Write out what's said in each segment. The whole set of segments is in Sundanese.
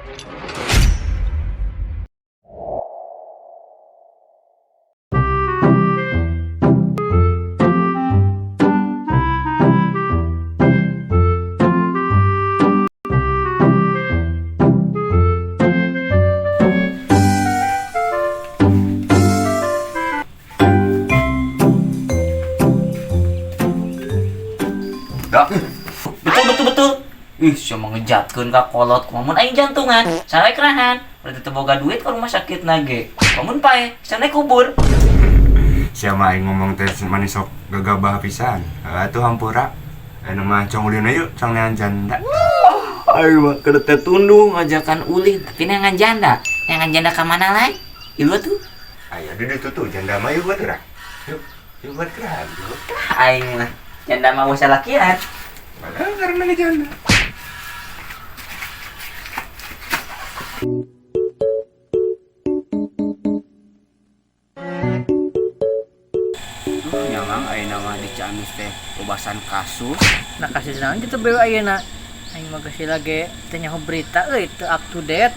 Dak. Betul betul betul. Ih, sia ngejatkeun ka kolot kumaha mun aing jantungan, sarai kerahan. Berarti teu boga duit ke rumah sakit nage. Bangun pae, sana kubur. Siapa aing ngomong teh manis sok gagabah pisan. Atuh hampura. Anu mah cong ulin yuk, cong neangan janda. Aing mah keur teh tundung ngajakan ulin, tapi neangan janda. Neangan janda ka mana lain? Ilu tuh. Ayo di ditu tuh janda mah yuk buat urang. Yuk, yuk buat kerahan. Yuk. Aing mah janda mah usah lakian. Padahal karena janda. Duh, nyamang ayeuna mah di Ciamis teh lobasan kasus. Nah kasus naon kitu bewe ayeuna. Aing mah geus lagi teu nyaho berita euy, teu up to date.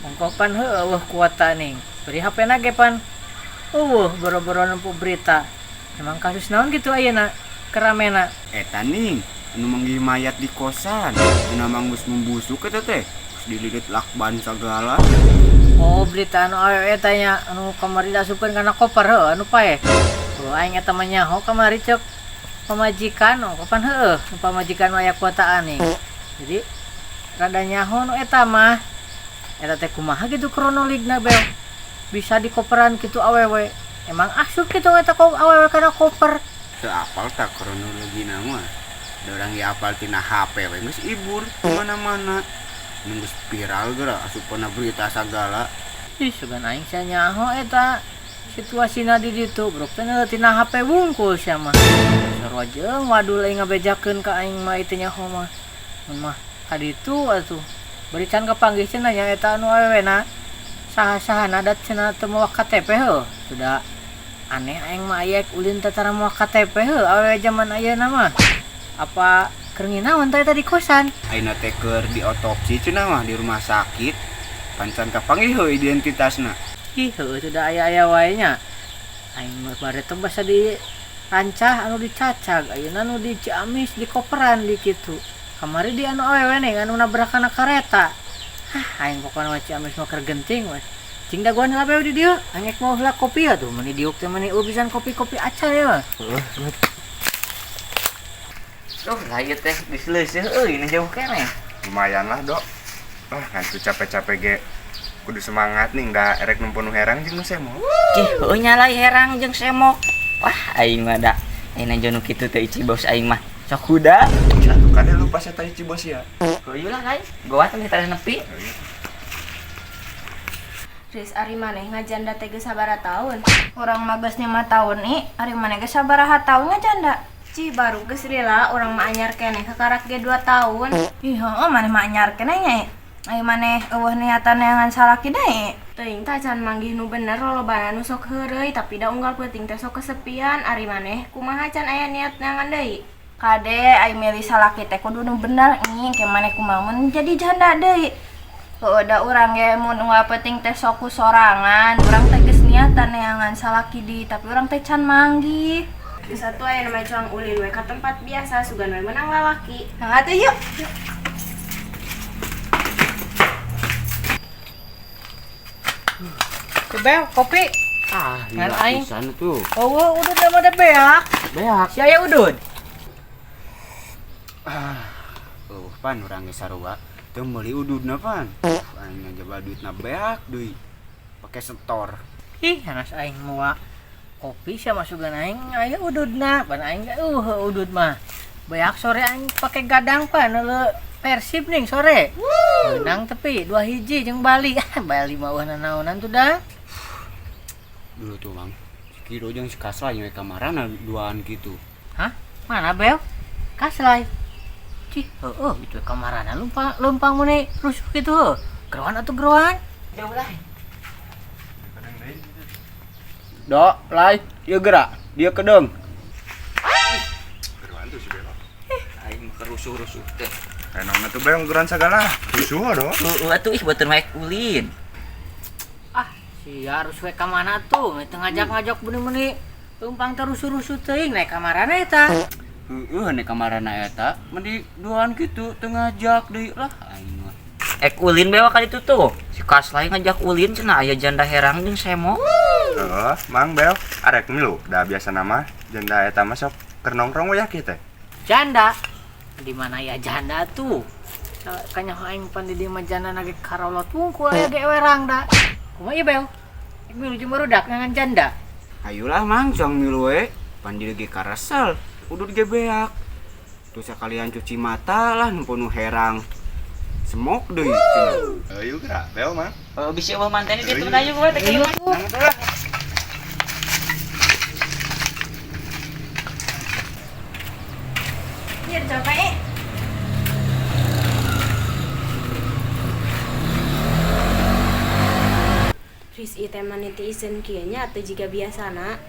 Ongkoh pan heueuh eueuh kuota ning. Beri HP na ge pan eueuh boro-boro nempo berita. Emang kasus naon gitu ayeuna keramena? Eta ning anu manggih mayat di kosan. Anu mah geus membusuk eta teh. Geus dililit lakban sagala. Oh, berita anu awewe tanya anu kamari diasupkeun kana koper heueuh anu paeh. Oh, aing eta mah nyaho kamari cek pamajikan, oh kapan heueuh nu pamajikan mah aya kuotaan ning. Jadi rada nyaho nu eta mah. Eta teh kumaha gitu kronologina bel. Bisa dikoperan kitu awewe. Emang asup kitu eta kok awewe kana koper. Teu apal tah kronologina mah. Da urang ge apal tina HP we geus ibur mana-mana. Nu geus viral geura asupna berita sagala. Ih, sugan aing sia nyaho eta situasina di ditu, brok teh tina HP wungkul sia mah. Sarua jeung wadul aing ngabejakeun ka aing mah itu nyaho mah. Mun mah ka ditu atuh. Bari can kapanggih cenah nya eta anu awewena. Saha-sahana dat cenah teu mawa KTP heuh. Sudah aneh aing mah aya ulin teh tara mawa KTP heuh awewe jaman ayeuna mah. Apa keur nginaon teh eta di kosan? Ayeuna teh keur diotopsi cenah mah di rumah sakit. Pancan kapanggih heuh identitasna. Ih, heueuh sudah aya-aya wae nya. Aing mah bare teh basa di rancah anu dicacag, ayeuna nu di Ciamis di koperan di kitu. Kamari di anu awewe nih anu nabrak kana kareta. Hah, aing pokona mah Ciamis mah keur genting we. Cing dagoan heula bae di dieu, aing ek mau heula kopi atuh, meuni diuk teh meuni eueuh pisan kopi-kopi acan ya mah. Heeh. Duh, lah ieu teh geus leuseih euy, ini jauh keneh. Lumayan lah, Dok. Wah, ngantu capek-capek ge kudu semangat nih, da erek nempo nu herang jeung nu semok. Cih, heueuh nyalai herang jeung semok. Wah, aing mah da ayeuna jeung nu kitu teh ici bos aing mah. Sok kuda. Atuh kade lupa saya tanya Cibos ya. Heueuh lah lain. Goa teh teh nepi. Riz ari maneh ngajanda teh geus sabaraha taun? Urang mah geus 5 tahun ih, ari maneh geus sabaraha taun ngajanda? Cih baru geus lila urang mah anyar keneh kakarak ge 2 tahun. Ih heueuh maneh mah anyar keneh nya. Ari maneh eueuh niatan neangan salaki deui. Teuing tah can manggih nu bener lolobana nu sok heureuy tapi da unggal peuting teh sok kesepian. Ari maneh kumaha can aya niat neangan deui? Kade ai milih salaki teh kudu nu bener ih, ke maneh kumaha mun jadi janda deui. Heueuh da urang ge mun unggal peuting teh sok ku sorangan, urang teh geus niatan neangan salaki deui tapi urang teh can manggih. Geus atuh aya nu mah cuang ulin we ka tempat biasa sugan we menang lalaki. Nah atuh yuk. Bel, kopi. Ah, Ngan lila aing. pisan tuh. Oh, udud mah da beak. Beak. Si aya udud. Ah, oh, pan urang ge sarua. Teu meuli ududna pan. Aing ngajaba duitna beak deui. Pake setor. Ih, hanas aing moal kopi sia masukan aing aya ududna. Pan aing ge udud mah. Beak sore aing pake gadang pan leuleuh Persib ning sore. Menang tepi 2-1 jeung Bali. Ah, Bali mah eueuh nanaonan tuh dah. Dulu tuh, Bang. Si Kido jeung si Kaslay we kamarana duaan gitu. Hah? Mana Bel? Kaslay. Cih, heueuh itu kamarana lumpang leumpang mun rusuh kitu heuh. Geroan atuh geroan. Jauh lah. Dok, lai, ieu gerak, dia kedeung. Geroan tuh si Bel. Aing mah kerusuh-rusuh teh. Naon atuh bae nguguran sagala. Rusuh aduh. Heeh atuh ih batur mah ulin. Ah, sia harus we ka mana tuh? Teu ngajak-ngajak beuni-beuni leumpang teh rusuh-rusuh teuing naik kamarana eta. Heeh, naik kamarana eta meni duaan kitu teu ngajak deui lah aing mah. Ek ulin bae ka ditu tuh. Si Kaslay ngajak ulin cenah aya janda herang jeung semok. Heeh, Mang Bel, arek milu da biasana mah janda eta mah sok keur nongkrong we ya kieu teh. Janda. Di mana ya janda tuh? Kanyaho aing pan di dieu mah janda nage karolot wungkul aya ge werang da. Kumaha ieu Bel? Ek milu jeung barudak ngangan janda. Ayolah Mang, cuang milu we. Pan dieu ge karesel, udut ge beak. Tuh sakalian cuci mata lah nempo nu herang. Semok deui cenah. Ayo geura, Bel Mang. Oh, bisi eueuh manten di ditu ayo gua teh. Ayo tuh. Ieu capek. Riz ieu teh mah netizen kieu nya atuh jiga biasana.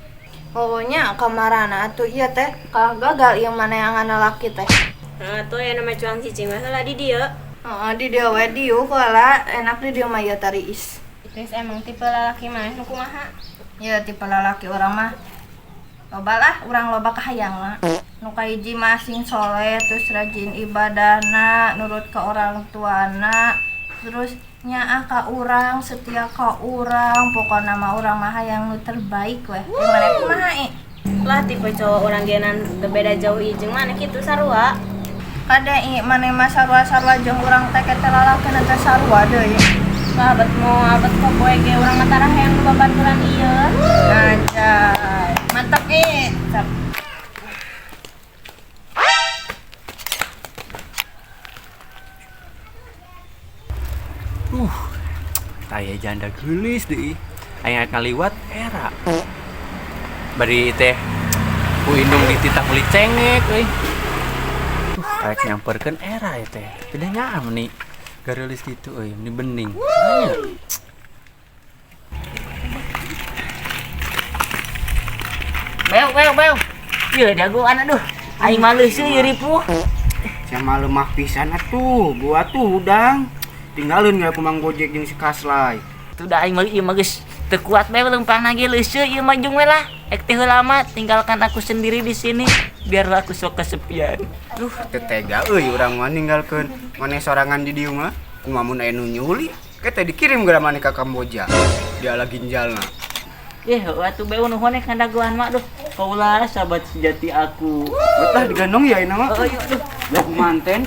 Pokoknya kamarana atuh ieu teh kalah gagal ieu mana yang laki teh. Heeh tuh aya nama cuang cicing we heula di dieu. Heeh, di dieu we diuk heula, enak di dieu mah ieu tariis. Riz emang tipe lalaki maneh nu kumaha? Ya tipe lalaki urang mah loba lah, urang loba kahayang mah. Nu kahiji mah sing soleh, terus rajin ibadahna, nurut ke orang tuana, terus nyaah ka urang, setia ka urang, pokona mah urang mah hayang nu terbaik weh. Di mana kumaha i? Lah tipe cowok urang genan teu beda jauh ieu jeung maneh kitu sarua. Kade i maneh mah sarua-sarua jeung urang teh teh lalakina teh sarua deui. Lah abet mau abet kok poe ge urang mah tara hayang nu babaturan ieu. Anjay, mantap i. Cap. Taya janda geulis deui. Aing ngaliwat era. Bari teh ku indung dititah meuli cengek euy. Rek nyamperkeun era ieu teh. Tidak nyaam nih. Gareulis kitu euy, meni bening. Nya. Beo beo beo. Ieu dagoan aduh. Aing mah leuseut ieu ripuh. Sia mah lemah pisan atuh, gua tuh hudang. Tinggalin ge aku Mang Gojek jeung si Kaslay. Tuh da aing mah ieu mah geus teu kuat bae leumpang ge leuseut ieu mah jung we lah. Ek teh heula mah tinggalkan aku sendiri di sini. Biarlah aku sok kesepian. Duh, teu tega euy urang mah ninggalkeun maneh sorangan di dieu mah. Kumaha mun aya nu nyuli, ke teh dikirim geura maneh ka Kamboja. Dia lagi ginjalna. Ih, atuh beu nuhun ek ngadagoan mah duh. Kaulah sahabat sejati aku. Betah digandong ya ini mah. Oh, iya duh. Lah manten.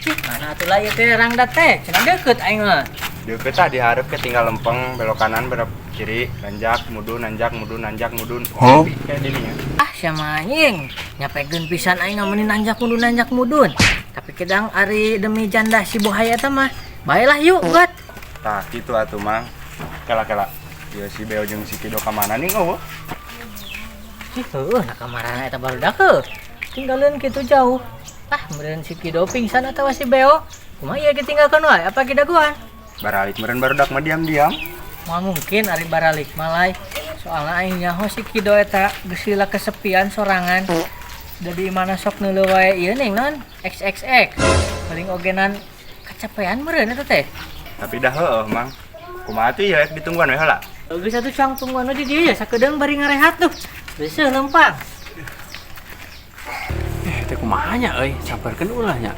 Mana atuh lah ieu teh rangda teh, cenah deukeut aing mah. Deukeut tah dihareup ke tinggal lempeng belok kanan belok kiri, nanjak mudun nanjak mudun nanjak mudun. Oh, kayak dininya. Ah, sia mah anjing. Nyapekeun pisan aing mah meuni nanjak mudun nanjak mudun. Tapi kedang ari demi janda si Bohaya eta mah. Baelah yuk, buat. Tah kitu atuh Mang. Kela-kela. Ieu si Beo jeung si Kido ka mana nih eueuh? Sih heueuh na kamarana eta barudak heuh. Tinggalin kitu jauh. Ah, meureun si Kido pingsan atawa si Beo. Kumaha ieu ditinggalkeun wae apa kidaguan? Baralik meureun barudak mah diam-diam. Moal mungkin ari baralik mah lay. Soalna aing nyaho si Kido eta geus lila kesepian sorangan. Jadi mana sok neuleuh wae ieu ning non XXX. Paling ogenan kecapean meureun eta teh. Tapi dah heueuh Mang. Kumaha tuh ya ditungguan we heula. Geus atuh cang tungguan we di dieu ya sakedeung bari ngarehat tuh. Geus lempang. Teh kumaha nya euy, samperkeun ulah nya.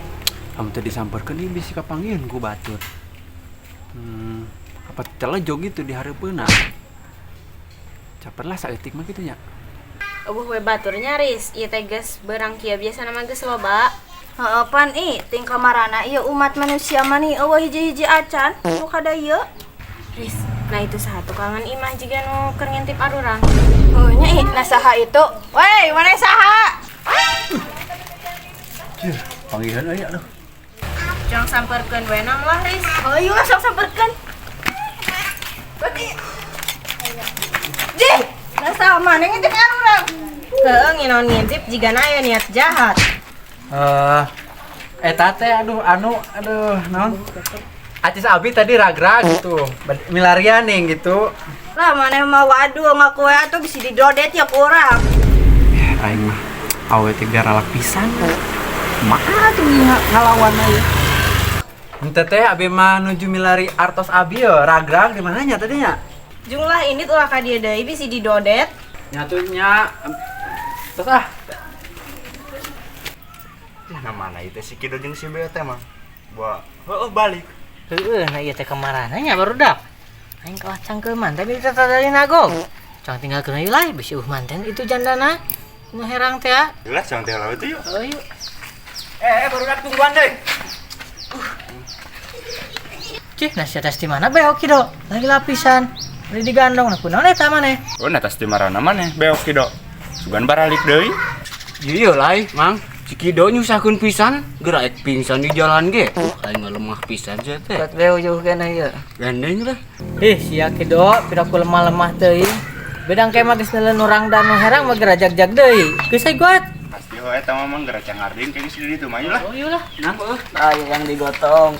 Amun teu disamperkeun ieu bisi kapanggihan ku batur. Apa telejo gitu di hareupeunna. Caperlah saeutik mah kitu nya. Eueuh we batur nyaris, ieu teh geus beurang kieu biasana mah geus loba. Heeh pan i, ting kamarana ieu umat manusia mah nih eueuh hiji-hiji acan nu kada ieu. Riz, nah itu saha tukangan imah jiga nu keur ngintip arurang. Heuh nya i, nah saha itu? Weh, maneh saha? Panggilan euy aduh. Jang samperkeun we nam lah Riz. Ayo lah sok samperkeun. Berarti Jih, nah saha maneh ngintip arurang? Heeh, nginaon ngintip jigana aya niat jahat. Eta teh aduh anu aduh naon? Acis abi tadi ragrag gitu, milarian nih gitu. Lah maneh mah waduh ngaku we atuh bisi didodet ya ku urang. Aing mah Awe teh garalak pisan. Kumaha tuh ngalawan aya. Ente teh abi mah nuju milari artos abi yo ragrag di mananya tadinya? Jumlah ini tuh ka dieu deui bisi didodet. Nyatunya terus ah. Nah, mana itu si Kido jeung si Beo teh mah. Buah, heueuh balik. Heueuh, nah ieu teh kamarana nya barudak. Aing kalah cangkeuman teh di tadi nagog. Cang tinggalkeun ieu lah bisi uh manten itu jandana. Nu herang teh ah. Jelas cang teh lawe itu yuk. Oh yuk. Barudak tungguan deh. Cih, nasi atas di mana beok Kido? Lagi lapisan. Beli digandong, nah kunaon eta maneh? Oh, nah tas di marana maneh beok Kido. Sugan baralik deui. Iya lai, Mang. Si Kido nyusahkeun pisan, geura ek pingsan di jalan ge. Aing lemah pisan sia teh. Buat beo jauh kena ieu. Gandeng lah. Ih, sia Kido, piraku lemah-lemah teuing. Bedang kayak mah geus neuleun urang dan nu herang mah geura jag-jag deui. Geus ai guat. Pasti ho eta mah mang geura cangarding kayak geus di ditu mah lah. Oh ieu lah. Nah, heueuh. Ayo yang digotong.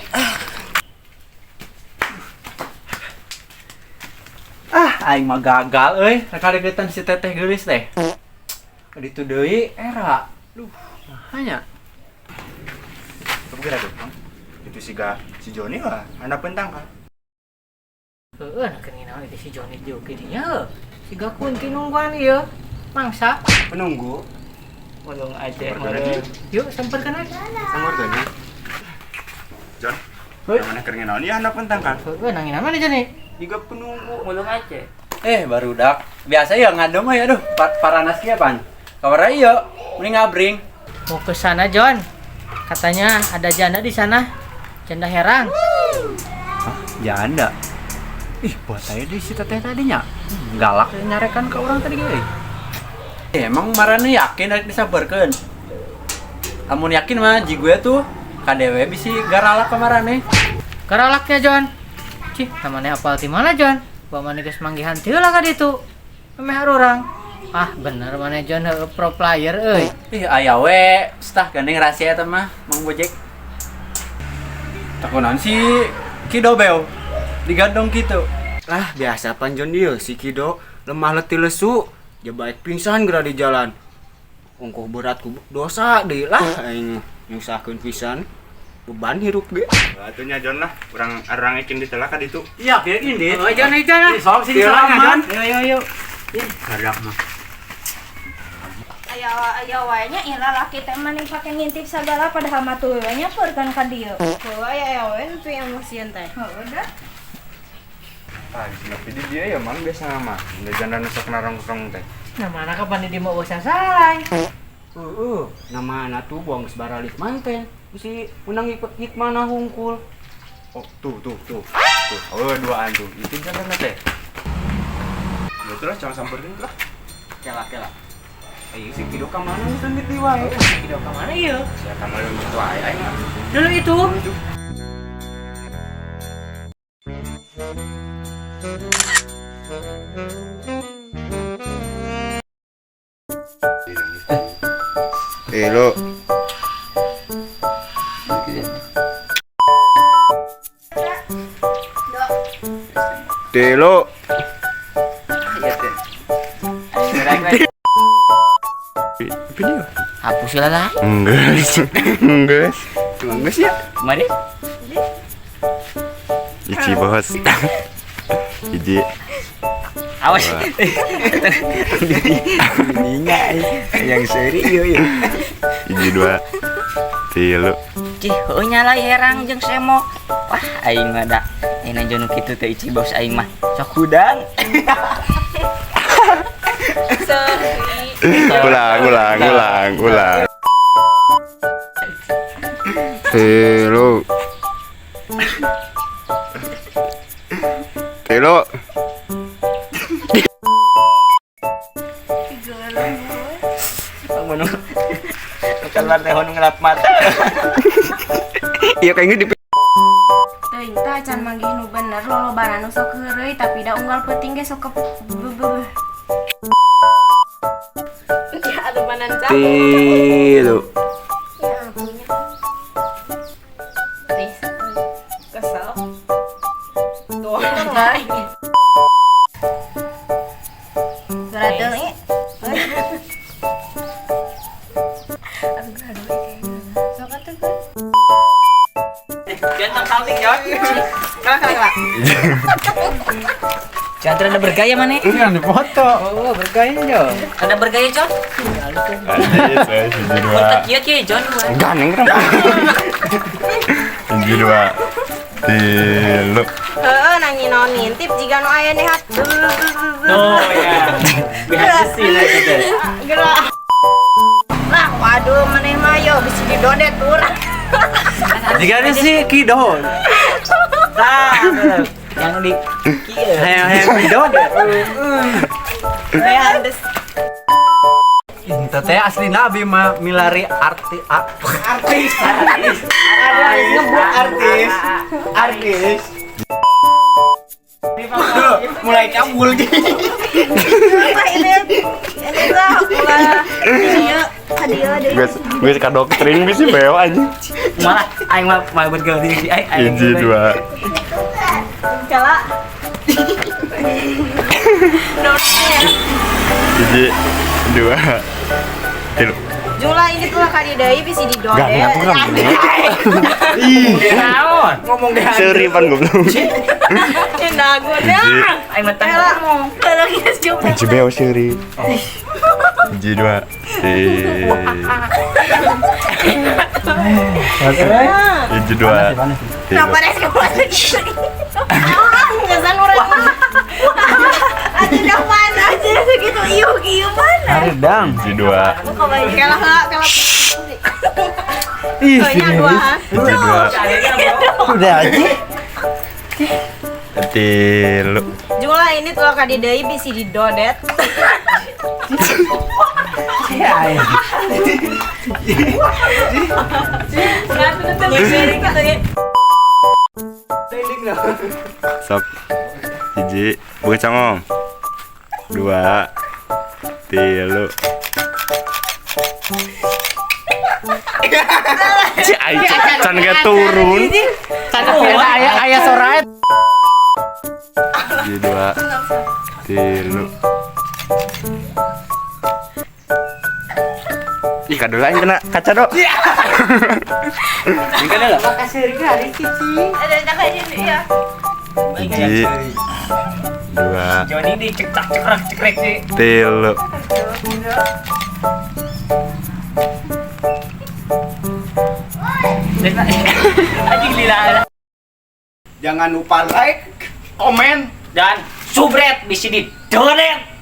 Ah, aing mah gagal euy, rek kadeukeutan si teteh geulis teh. Ditu deui era. Duh, mahanya. Tapi geura tuh, Mang. Itu siga si Joni lah, handapeun tangkal. Heueuh, nah keur naon itu si Joni joki dinya heuh. Siga kunti nungguan ieu. Mangsa. Penunggu. Mulung aja Samperkeun aja. Yuk samperkeun aja. Samperkeun. Jon. Heuy. Yang mana keur naon ieu handapeun tangkal? Heueuh, nangin mana Joni? Juga penunggu. Mulung aja. Barudak. Biasa ya ngadom ya aduh, paranas kieu pan. Kawara ieu, mending ngabring. Mau ke sana, John. Katanya ada janda di sana. Janda herang. Hah, janda? Ih, buat saya di si teteh tadinya. Galak nyarekan ke orang tadi ge. Emang marane yakin rek disabarkeun? Amun yakin mah ji gue tuh KDW bisi garalak kamarane. Garalaknya, John. Cih, namanya apal di mana, John? Bawa mana geus manggihan teu lah ka ditu. Memeh urang. Ah, bener mana John heueuh pro player euy. Ih, aya we, stah gandeng rahasia eta mah, Mang Bojek. Takunan si Kido beo digandong gitu. Lah, biasa pan Jon ieu si Kido lemah letih lesu, dia baik pingsan geura di jalan. Ongkoh berat ku dosa deui lah aing nyusahkeun pisan. Beban hirup ge. Atuh nya Jon lah, urang arang ekin ditelak ka ditu. Iya, biar indit. Oh, John, John. Ih, sok sing Iya, salaman. Yo yo yo. Gadak mah. Aya aya wae nya ieu lalaki teh mah pake ngintip sagala padahal mah tuluy we nyamperkeun ka dieu. Heueuh aya aya we nu emosian teh. Heueuh dah. Ah, di sini di dia ya mang biasa mah. Udah janda nu sok narongkrong teh. Nah, mana kapan di mau usah salah. Heeh, namana tuh buang geus baralik manten. Bisi menang hikmana hungkul. Oh, tuh tuh tuh. Tuh, oh duaan tuh. Itu janda teh. Ya terus jangan samperin lah. Kela kela. Ayo si Kido ka mana geus leungit deui wae. Kido ka mana ieu? Sia ka mana itu aing aing mah. Dulu itu. Lo. Telo. Iya teh. Ayo Video. Hapus lah lah. Enggak. Enggak. Enggak ya. Mari. Ici bos. Iji. Awas. Ininya yang seri ieu ya. Iji dua. Tilu. Cih, heueuh nyala herang jeung semok. Wah, aing mah da. Aing jono kitu teh Ici bos aing mah. Sok hudang. Ulang, ulang, ulang, ulang. Tilu. Tilu. Mun keluar teh nu ngelap mata. Iya kayaknya di Teuing tah can manggih nu bener lolobana nu sok heureuy tapi da unggal peuting ge sok ke Ya aduh manan cah. Tilu. Ya ampunnya. Nih, kesel. Tuh, enggak. Berat deui. Jangan salting, Jon. Kalah. Jangan ada bergaya mana? Jangan dipoto. Oh, bergaya Jo. Ada bergaya, Jon? Hiji dua. Kontak kieu kieu, Jon. Gandeng kan. Hiji dua. Tilu. Heeh, nangin naon ngintip jiga nu aya nehat. Oh ya. Behind the scene lah gitu. Gerak. Lah, waduh maneh mah yo bisi didodet urang. Jika ada si Kido. Tah, yang di kieu. Hayang didodet. Behind the scene. Itu teh asli nabi mah milari artis ngebuat artis. Mulai kabul gitu. Ini lah ulah. Iya, hadiah Gue suka doktrin bisa beo anjing. Malah aing mah mah bergaul di aing. Hiji dua. Kala. Hiji dua. Tilu. Jumlah ini tuh kali deui bisa didodet. Gak aku kan. Ih, naon? Ngomong deh. Seripan goblok. Cenah guna. Aing mah teh. Kalau geus jumlah. Hiji beo seuri. Hiji dua. Hiji dua. Kenapa res kemana gitu? Ngesan urang mah. Aja mana aja segitu iuh ieu mana? Haridang. Hiji dua. Kalah kalah. Ih, dua. Hiji dua. Udah aja. Tilu. Jumlah ini tuh kali deui bisi didodet. Sok. Hiji, buka cangong. Dua. Tilu. Ci ai can ge turun. Aya soraet. Hiji dua. Tilu. Ih, kado lain kena kaca dok. Ini kan ada. Makasih hari cici. Ada kakaknya ya. Hiji. Dua. Joni di cekak cekrek cekrek sih. Tilu. Anjing lila. Jangan lupa like, komen, dan subscribe di sini. Donet.